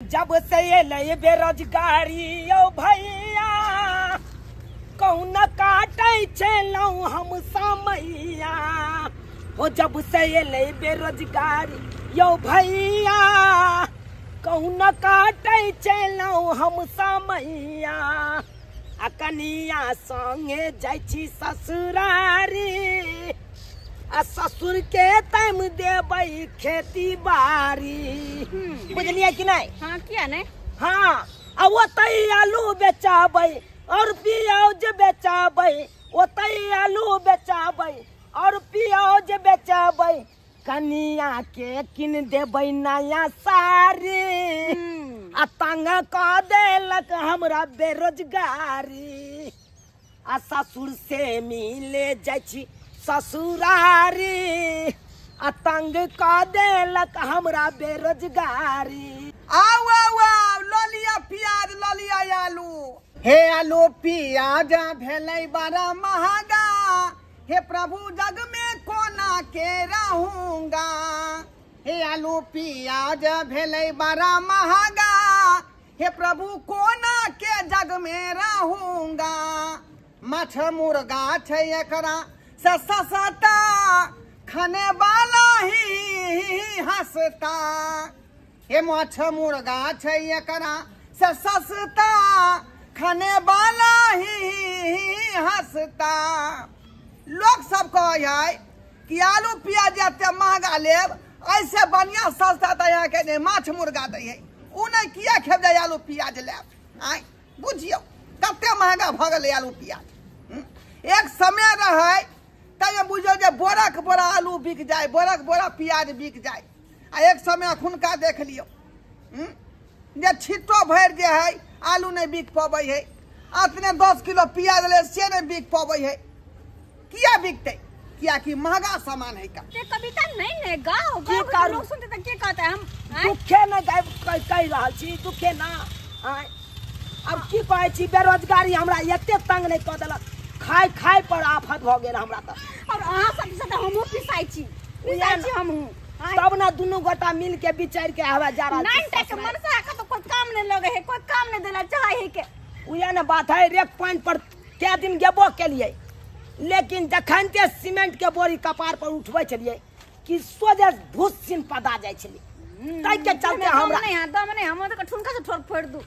जब से एलै बेरोजगारी यौ भैया, कहुना काटै छलहुँ हम समैया। हो जब से एलै बेरोजगारी यौ भैया, कहुना काटै छलहुँ हम समैया। आ कनिया संगे जाइ छी ससुरारी, आ ससुर के टाइम देबै खेती बाड़ी। बुझलियै कि नहि? हाँ, किया नहीं? हाँ, आ ओतै आलू बेचाबै और पियाज बेचाबै, ओतै आलू बेचाबै और पियाज बेचाबै, कनिया के किन देबै नया साड़ी। आ तंग कऽ देलक हमरा बेरोजगारी। आ ससुर से मिले जाइ छी ससुरारी, आ तंग कऽ देलक हमरा बेरोजगारी। आउ आउ आउ, लऽ लिअ प्याज, लऽ लिअ आलू। हे आलू प्याज भेलै बड़ा महंगा, हे प्रभु जग में कोना के रहूंगा। हे आलू प्याज भेलै बड़ा महंगा, हे प्रभु कोना के जग में रहूंगा। माछ मुर्गा छै एकरा से सस्ता, खाने वाला ही हंसता। हे माछ मुर्गा छै एकरा से सस्ता, खाने वाला ही हंसता। लोग सब कहै है कि आलू प्याज एते महंगा लेब, ऐसे बढ़िया सस्ता तऽ अहाँके नहि माछ मुर्गा दै है, ओ नहि किया खेब जाय आलू प्याज लेब। आँय बुझियौ कते महंगा भऽ गेलै आलू प्याज। एक समय रहै तैमे बुझियौ जे बोराक बोरा आलू बिक जाय, बोराक बोरा प्याज बिक जाय। आ एक समय अखुनका देख लियौ जे छिट्टो भरि जे है आलू नहि बिक पबै है, अतने 10 किलो प्याज ले से नहि बिक पबै है। किया बिकतै? कियाकि महंगा सामान है का। ते कविता नहीं ने गाओ, की गाओ करू? लोग सुनते त के कहता है हम? आँय? दुखे ने गाबि कहि रहल छी, दुखे ना। आँय आब की कहै छी, बेरोजगारी हमरा एते तंग नहि कऽ देलक, खाय खाय पर आफत भऽ गेल हमरा तऽ। और अहाँ सब से तऽ हमहूँ पिसाइ छी, पिसाइ छी हमहूँ। आँय? तब ने दुनू गोटा मिल के विचारि के हवा जा रहल छी नाइन टा के ससुराल। मनसा के तो कोई काम नहीं लगे है, कोई काम नहीं देला चाहे है के। उएह ने बात है, रेक पानि पर कए दिन गेबो केलियै, लेकिन जखन ते सीमेंट के बोरी कपार पर उठबै छलियै कि सोझे भूस सिन पदा जाइ छलियै। ताहि के चलते दम हमरा नहीं है, दम नहीं, हम तो ठुनका से ठोर फोड़ दू।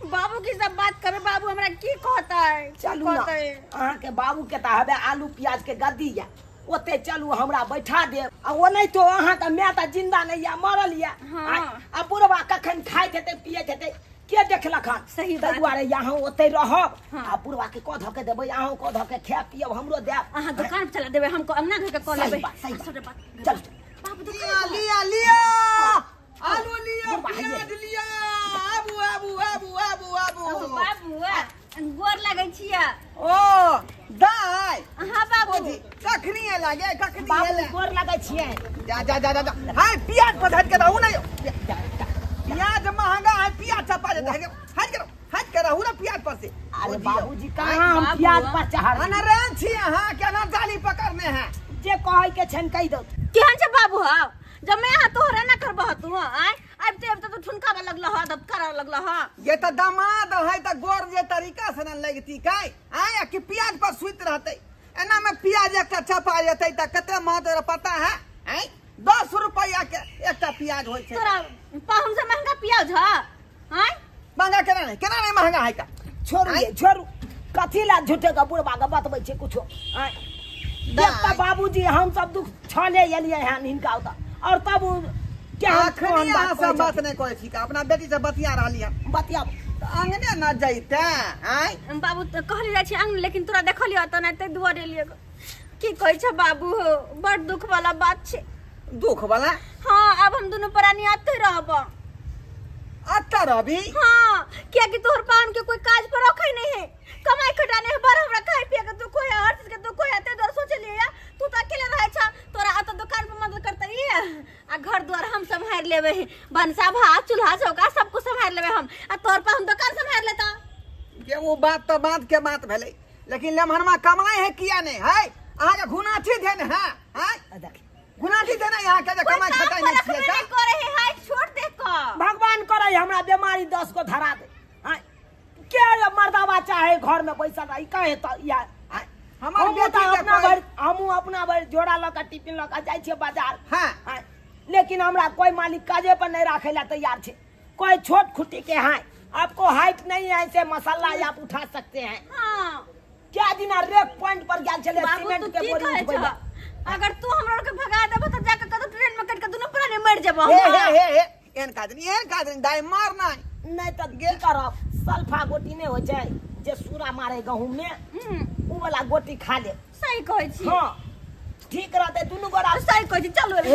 बाबू की सब बात करे, बाबू हमरा की कहता है? चलू ना, अहाँके बाबू के तऽ हवे आलू प्याज के गद्दी या, ओते चलू हमरा बैठा देब। आ ओ नहि तो अहाँके माय तऽ जिंदा नहीं या, मरल या। हाँ। आ बुढ़वा कखन खाइत हेतै पियैत हेतै के देखलक हन? सही ताहि बात। दुआरे अहाँ ओते रहब। हाँ। आ बुढ़वा के कऽ धऽ के देबै, अहूँ कऽ धऽ के खायब पियब, हमरो देब। अहाँ दुकान पर चला देबै, हमको अंगना घर के कऽ सही लेबै। बात, सही बात। सबटा बात। चल। बाबू दुकान लिया पर। लिया लिया आलू लिया, बुढ़वा है ये। प्याज लिया, आबू आबू आबू आबू आबू। ओ बाबू, गोर लगै छियै। ओ दाइ। हाँ बाबू। जी, कखनी लागे, कखनी बाबू एले? गोर लगै छियै। जा जा जा जा जा। हाय प्याज पर धर के रहू ना यौ। प्याज महंगा है, प्याज चपा देता है। हट करो, हट के रहू ना प्याज पर से। अरे ओ जी, बाबूजी कहाँ हम बाबू। प्याज पर चढ़ अनरेन छी अहाँ, केना जाली पकड़ने हैं? जे कहै के छनि कहि दौ। केहन छै बाबू? हौ जब मैं यहाँ तोहरा ना करबह तू, आय आबिते आबिते तो ठुनका लगल ह, दबकारा लगल ह। ये तो दामाद है त गोर जे तरीका से न लगती काय आय कि प्याज पर सुइत रहते। एना में प्याज एकटा चपा जेतै त कते महत पता है? आय 10 रुपया के एकटा प्याज होय छै। तोरा पाहुन से महंगा प्याज ह? आय महंगा केना नहीं, केना नहीं महंगा है का? छोड़ू ये, छोड़ू, कथी ला झूठे के बुढ़बा के बतबै छै कुछो। आय देख त बाबूजी, हम सब दुख छले एलियै हन हिनका ओतऽ, और तब ओ केहन अखनी कोन अहाँ बात सब कहै बात छथिन? नहीं करै छी का, अपना बेटी से बतिया रहली हन। बतिया तऽ अंगने न जैते आय। बाबू तऽ कहली जाइ छी अंगने, लेकिन तोरा देखलियो तऽ नहि, ताहि दुआरे एलियै। की कहै छ बाबू, हो बड़ दुख वाला बात छै। दुख वाला? हाँ, अब हम दुनू प्राणी अतै रहब। अतऽ रहबी? हाँ, कियाकि तोहर पान के कोई काज पर रखै नहीं है, कमाई खटाने है, बड़ हमरा खाय पिए के दुख होय, हर चीज के दुख होय, ताहि दुआरे सोचलियै या तू तऽ अकेले रहै छ, तोरा अतऽ दुकान पर मदद करतै आ घर द्वार हम सम्हारि लेबै, भनसा भात चूल्हा चौका सब कुछ सम्हारि लेबै हम, आ तोहर पर हम दुकान सम्हारि लेता। ये वो बात तऽ बात के बात भेलै, लेकिन लेमहरमा कमाई है किया नहीं है? अहाँके घुनाठी देने है, हैं? देख घुनाठी देने यहाँ के जे कोई कमाई काम खटाई पर नहीं छियै रखबे का? नहीं करे है, हाय छोड़ दे को। हां भगवान करे हमरा बीमारी 10 को धरा दे। हां के मर्दावा चाहे घर में बैसल रही कहे त या हमर बेटी अपना भर हमू अपना भर झोरा ल के टिफिन ल के जाय छे बाजार। हां लेकिन हमरा कोई मालिक काजे पर नहीं राखे ला तैयार छे। कोई छोट खुटी के है आपको हाइट नहीं है ऐसे मसाला आप उठा सकते हैं। हां क्या दिन रेक पॉइंट पर गेल छले सीमेंट के बोरी उठबै। अगर तू हमरा के भगा देबो त जाके कतो ट्रेन में कट के दुनो प्राणी मर जेबो। हे हे हे हे एन कादनी दाई मार नहीं नहीं त की करब सल्फा गोटी नहीं हो जाए जे सूरा मारे गहूं में उ वाला गोटी खा ले। सही कहै छी। हां ठीक रहते दुनु गोरा। सही कहै छी। चलू हे हे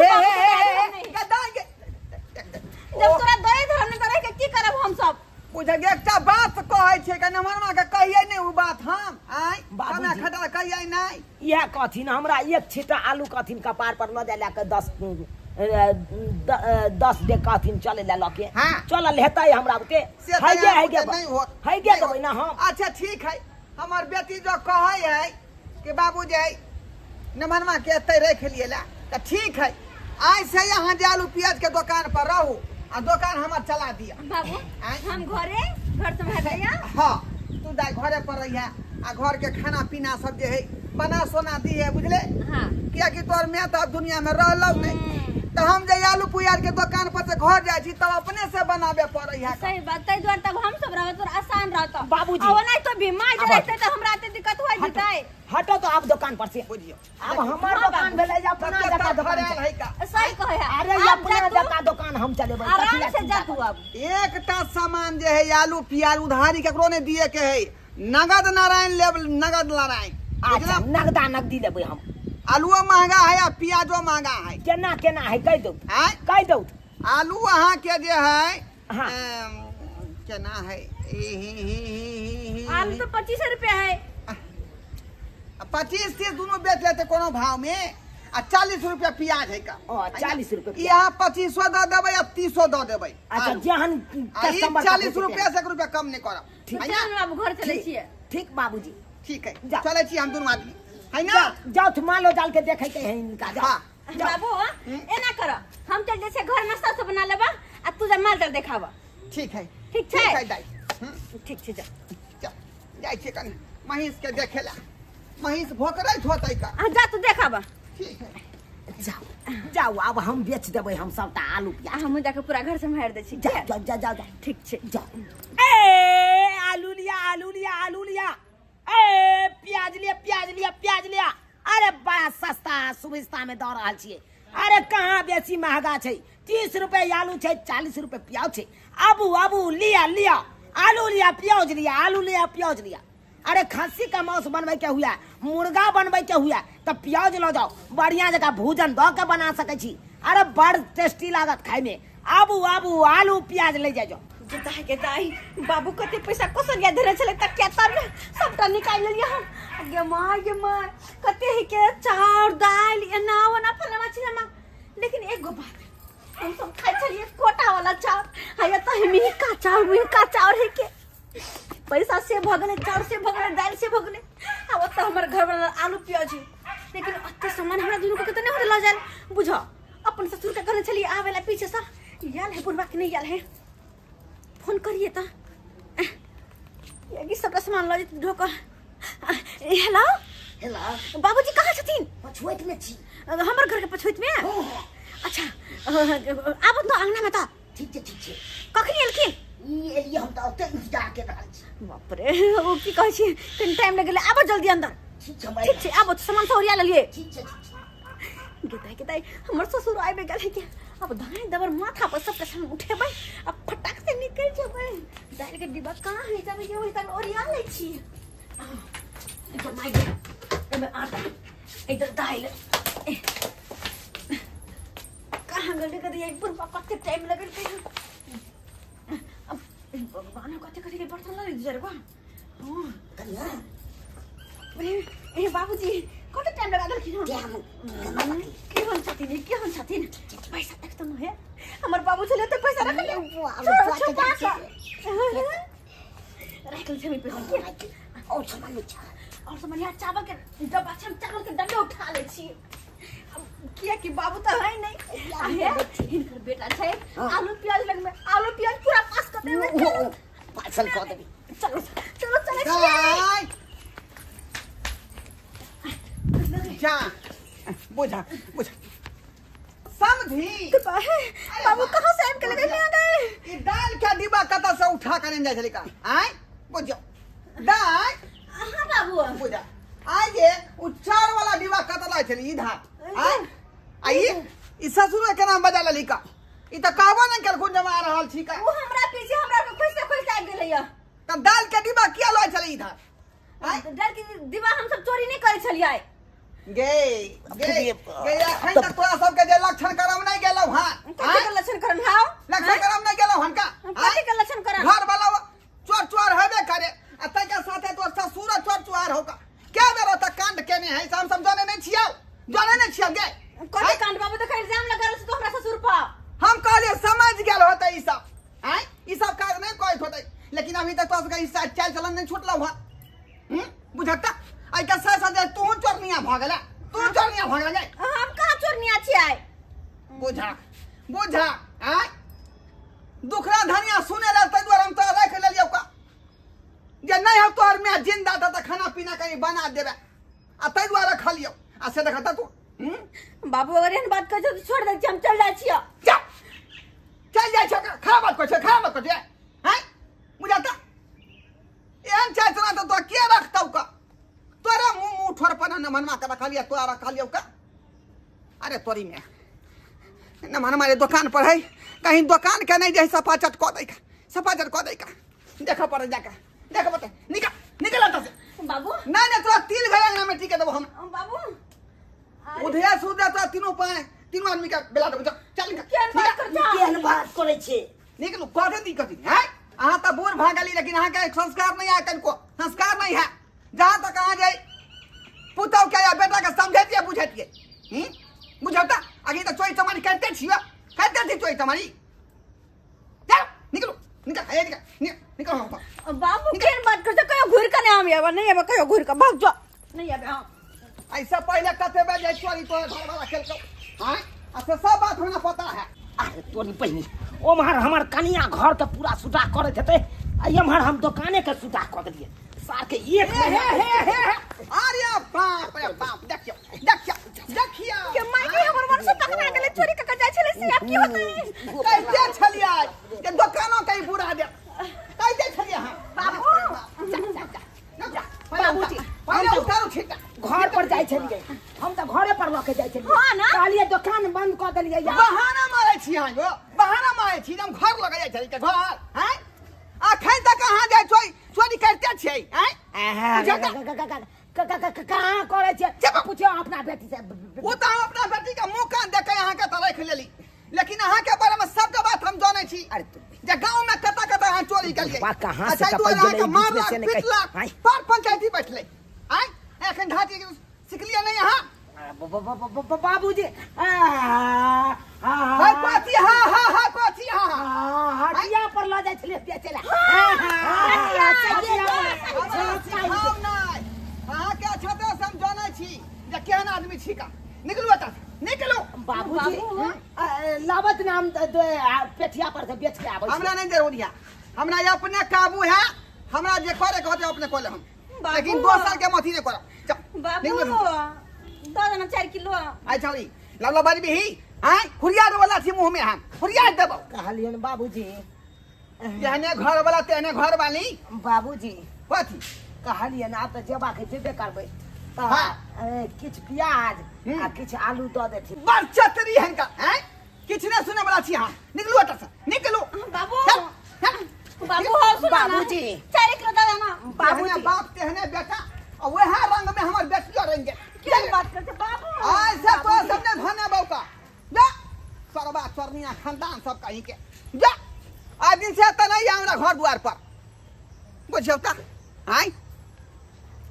हे गदाई जब तोरा दई धरम नहीं करे के की करब हम सब। बुझ गे एकटा बात कहै छै के हमर मां के कहियै नै उ बात हम आय कना खटा कहियै नै। इएह कहथिन हमरा एक छीटा आलू कहथिन कपार पर ल जाय के 10 डे कहथिन चले ले लके। हां चलल हेतै हमरा बुते हैगे हैगे नहीं होत हैगे देबै ना हम। अच्छा ठीक है हमर बेटी जो कहै है कि बाबूजी नमनमा के एतै रख लिए ला त ठीक है आइ से यहाँ जे आलू प्याज के दुकान पर रहू आ दुकान हमर चला दिया। बाबू हम घरे घर संभाल दिया। हां तू दाई घरे पर रहिया आ घर के खाना पीना सब जे है बना सोना दी है बुझले। हां किया कि तोर मैं त अब दुनिया में रहलौ नहीं त हम जे आलू प्याज के दुकान पर से घर जाय छी तब अपने से बनाबे पड़ै है। सही बात तै द्वार तब हम सब रहब तोर आसान रहत बाबूजी। आ नहीं तो बीमार जे रहते त हमरा एते दिक्कत होय जतै। हटो तो आप दुकान पर से बुझियो अब हमर दुकान भेलै जे अपना जका दुकान है का। सही कहै है। अरे अपना जका दुकान हम चलेबै आराम से जा तू। अब एकटा सामान जे है आलू प्याज उधारी केकरो ने दिए के है नगद नारायण लेब नगद नारायण। अच्छा नगदा नगदी लेबै हम। आलूओ महंगा है आ प्याजो महंगा है। केना केना है कह दो कह दो। आलू अहाँ के जे है हां केना है आलू तो 25 रुपया है। 25-30 दोनों बेच लेते कोनो भाव में आ 40 रुपया प्याज है का। ओ 40 रुपया यहाँ 25 दऽ देबै आ 30 दऽ देबै। अच्छा जेहन कस्टमर 40 रुपया से 1 रुपया कम नहीं करब। ठीक है बाबू घर चलै छियै। ठीक बाबूजी ठीक है चलै छी हम दुनू आदमी है ना। जाओ तो मालो डाल के देखे के है इनका। हां बाबू एना कर हम चल जाइ छै घर नाश्ता सब बना लेबा आ तू जा माल जाल देखाबा। ठीक है ठीक छै ठीक है दाई ठीक छै जा जाइ छै कनी महींस के देखेला महींस भोकरैत होतै का। आ जा तू देखाबा। ठीक है जाओ जाओ अब हम बेच देबै हम सबटा आलू प्याज। हम जाके पूरा घर सम्हारि दै छी। जा जा जा जा ठीक छै जाओ। ए आलू लिया आलू लिया आलू लिया ए प्याज लिया प्याज लिया प्याज लिया। अरे बड़ा सस्ता सुविस्ता में दऽ रहल छियै। अरे कहाँ बेसी महंगा छै 30 रुपये आलू छै 40 रुपये प्याज छै। आबू आबू लिया लिया आलू लिया प्याज लिया आलू लिया प्याज लिया। अरे खस्सी का मांस बनबै के हुआ मुर्गा बनबै के हुआ त प्याज लऽ जाओ बढ़िया जगह भोजन दऽ के बना सकै छी। अरे बड़ टेस्टी लागत खाय में। आबू आबू आलू प्याज ले जाओ। गेताई गेताई बाबू कते पैसा कोसरिया धरे छले तकिया तर में सबटा निकाल लेलियै हम। गे मां गे मां कते ही के चाउर दाल एना ओना फलाना चिलाना। लेकिन एगो बात हम सब खाइ छलियै कोटा वाला चाउर आ एतऽ मिहिका चाउर मिहिका चाउर है के पैसा से भऽ गेलै चाउर से भऽ गेलै दालि से भऽ गेलै। आ ओतऽ हमर घर वाला आलू प्याज है लेकिन ओते सामान हमरा दुनू के कतऽ नहि होतै लऽ जायल। बुझ अपन ससुर के कहने छलियै आबै ला पीछे से आयल है बुढ़वा के नहीं आयल है फोन करिए त ये सबटा सामान लऽ जेतै ढोक। हेलो हेलो बाबूजी कहाँ छथिन? पछुआइत में छी। हमर घर के पछुआइत में? अच्छा आबू न अंगना में त। ठीक छै ठीक छै। कखनी एलखिन? ई एलियै हम त ओते इंतजार के रहल छी। बाप रे ओ की कहै छी कनि टाइम लागि गेलै आबो जल्दी अंदर। ठीक छै ठीक छै आबो सामान सब ओरिया लेलियै। ठीक छै ठीक छै। गेताई गेताई हमर ससुर आबि गेल है के अब दाएं दबर माथा पर सबटा सामान उठेबै आ फटाक से निकल जेबै। दालि के डिब्बा कहाँ है जब ये ओहि तक ओरिया लै छी। इधर माय गे एमे आटा इधर दालि कहाँ गेलै कते एक बुढ़बा कते टाइम लगल के अब भगवान कते कते के बर्तन लग जरबा। हां कनिया ए बाबूजी कते टाइम लगा देलखिन हम केहन छथिन केहन छथिन पैसा तक त न है हमर बाबू छले त पैसा रखले राखल छै पैसा और सामान छै और सामान यहाँ चावल के डब्बा छै, हम चावल के डब्बे उठा लै छी। किया कि बाबू तो है नहीं आ हे हिनकर बेटा छै आलू प्याज लग में आलू प्याज पूरा पास कर देबै। चलो पार्सल कऽ देबी। चलो चलो चलै छियै। दाइ जा बुझा बुझा समझी कृपा है बाबू कहाँ से आबि के लगे में आ गए? ई दाल के डिब्बा कतऽ से उठा के जाइ छलै का आय बुझियौ दाइ। हाँ बाबू बुझा आय जे उ चार वाला डिब्बा कतऽ लै छलै इधर आय आ ई ससुर के नाम बजा लेली का ई तऽ कहबो नहि केलखुन जमा रहल छी का वो हमरा पीछे हमरा के खोजते खोजते आबि गेलै या। तब दाल के डिब्बा किया लै छलै इधर आय? दाल के डिब्बा हम सब चोरी नहीं करै छलियै। गे गे गे अखन तक तोरा सबके जे लक्षण करम नहि गेलौ हँ। कथी के लक्षण करम हाउ? लक्षण करम नहि गेलौ हन का कथी के लक्षण करम? घर वाला चोर चोर हेबे करे आ तै के साथे तोर ससुर चोर चोर हो का क्या बेर ओतऽ कांड केने है से हम सब जाने नहीं छियौ जाने नहीं छियौ गे। कथी कांड बाबू? तो इल्जाम लगा रहल छै तो हमरा ससुर पर। हम कहलियै समझ गेल होतै ई सब आँय ई सब काज नहि कहैत होतै लेकिन अभी तक तोरा सबके ई चालि चलन नहि छुटलौ हँ बुझत आइ के साथ साथ तू चोरनिया भऽ गेला तू चोरनिया भऽ गेला। हम कहाँ चोरनिया छियै? बुझा बुझा आँय दुखरा धनिया सुने ला तै दुआरे हम तोरा राखि लेलियौ का जे नहि हो तोहर माय जिंदा तऽ खाना पीना कहीं बना देबे आ तै दुआरे रखलियौ आ से देखत तू बाबू अगर एहन बात कहै छौ तऽ छोड़ दै छियै हम चल जाइ छियै। जा चल जाइ छौ खराब बात कहै छौ खराब बात कहै छौ आँय बुझत एहन चाय चला तऽ तोरा के रखतौ का तोरा मुँह मुँह ठोर पर न मनमा के रखलियै तोरा रखलियौ का। अरे तोरी में न मन मारे दुकान पर है कहीं दुकान के नहीं जे सफा चट कऽ दै का सफा चट कऽ दै का देखऽ पड़े जाके देखऽ पड़े निकल निकल एतऽ से बाबू। नहीं नहीं तोरा तिल घर अंगना में टीके देबो हम बाबू उधया सुधया तोरा तीनों पाए तीनों आदमी के बेला देबो चल निकल केहन बात कर जा केहन बात करै छै? निकलू कथी दी कथी है अहाँ तऽ बूढ़ भऽ गेली लेकिन अहाँके संस्कार नहीं है कनिको संस्कार नहीं है जहाँ तक अहाँ जे पुतहु के या बेटा के समझैतियै बुझैतियै बुझौ तऽ अभी तऽ चोरी चमारी करिते छियै करिते छी चोरी चमारी। चल निकलू निकल हे निकल निकल हम बाबू केहन बात कर कहियो घुरि के नहीं हम आबे नहीं आबे कहियो घुरि के भाग जो नहीं आबे हम। ऐसा पहले कते बेर जे चोरी तोहर घर वाला केलकौ आँय आ से सब बात हमरा पता है। अरे तोरी बहिनी ओम्हर हमर कनिया घर के पूरा सुधा करैत हेतै आ एम्हर हम दोकाने के सुधा कऽ देलियै सार के एक हे हे हे हे अरे बाप रे बाप देखियौ देखियौ देखियौ के माय के हमर मन से पकड़ा गेलै चोरी क के जाइ छलै से आब की होतै? कैसे छलियै जे दोकानो कहीं बुरा दे कैसे छलियै हम बाबू बाबूजी पहिले उतारू छिट्टा घर पर जाइ छलियै हम तऽ घरे पर लऽ के जाइ छलियै। हाँ ना? कहलियै दोकान बंद कऽ देलियै यार। बहाना मारै छी अहाँ यो बहाना मारै छी हम घर लऽ के जाइ छलियै घर आँय अखन तक अहाँ जाइ चोरी चोरी करिते छियै आँय कहाँ करै छियै? पुछियौ अपना बेटी से। ओ तऽ हम अपना बेटी के मुँह कान देख के अहाँके तऽ राखि लेली लेकिन अहाँके बारे में सबटा बात हम जानै छी अरे जे गाँव में कतऽ कतऽ अहाँ चोरी केलियै। बा कहाँ से अच्छा, टपकि दुआरे गेलै अहाँके बीच में मारलक से नहि कहि। पिटलक आँय। पर पंचायती बैठलै आँय एखन ढाकी सिखलियै नहि अहाँ? बाबूजी हाय कथी हा हा हा कथी हा हा हटिया पर लऽ जाइ छलियै बेचै लए। हम नहि अहाँके अच्छा तरह से हम जानै छी जे केहन आदमी छी का। निकलू एतऽ निकलू। बाबूजी लाबत नाम पेठिया पर से बेच के आबै छी। हमरा नहीं जरूरी है हमरा अपने काबू है हमरा जे करे के होतै अपने कऽ लेब हम लेकिन दोसर के मथी नहि करब। बाबू दऽ देना 4 किलो। आइ छौड़ी लवला बाजबी आँय हुरिया देबऽ छी मुँह में हम हुरिया देबौ। कहलियनि बाबूजी जेहने घर वाला तेहने घर वाली। बाबूजी कथी कहलियनि आब तऽ जेबाक जेबे करबै तऽ किछु प्याज आ किछु आलू दऽ देथिन। बड़ चतरी हनका आँय किछु नहि सुनै वाला छी अहाँ निकलू एतऽ से निकलू। बाबू बाबू हो सुना ना बाबूजी 4 किलो दऽ देना। बाबूजी बाप तेहने बेटा आ वएह रंग में हमर बेटियो रंग गेल। केहन बात करै छै बाबू? आइ से तोरा सब नहि भने बौका जा चोरबा चोरनिया खानदान सब कहीं के जा आइ दिन से तऽ नहीं हमरा घर दुआर पर बुझियौ तऽ आँय।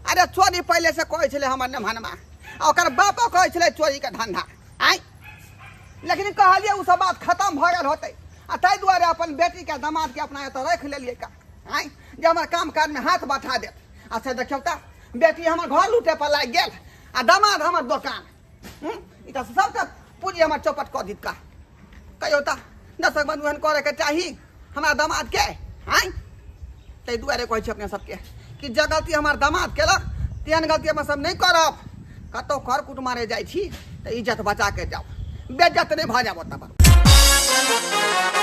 अरे चोरी पहिले से कहै छलै हमर नेमहनमा आ ओकर बापो कहै छलै चोरी के धंधा आँय लेकिन कहलियै ओ सब बात खत्म भऽ गेल होतै आ ताहि दुआरे अपन बेटी के दामाद के अपना एतऽ राखि लेलियै का आँय जे हमर काम काज में हाथ बढ़ा देत। आ से देखियौ तऽ बेटी हमर घर लूटे पर लागि गेल आ दामाद हमर दोकान। ई तऽ सबके पूँजी हमर चौपट कऽ दितका। कहियो तऽ दर्शक बन्धु एहन करैके चाही हमरा दामाद के? आँय, ताहि दुआरे कहै छी अपने सबके कि जे गलती हमर दामाद केलक तेहन गलती अपना सब नहि करब। कतहु कर कुट मारे जाइ छी तऽ इज्जत बचा के जाउ, बेज्जत नहि भऽ जायब ओतऽ पर।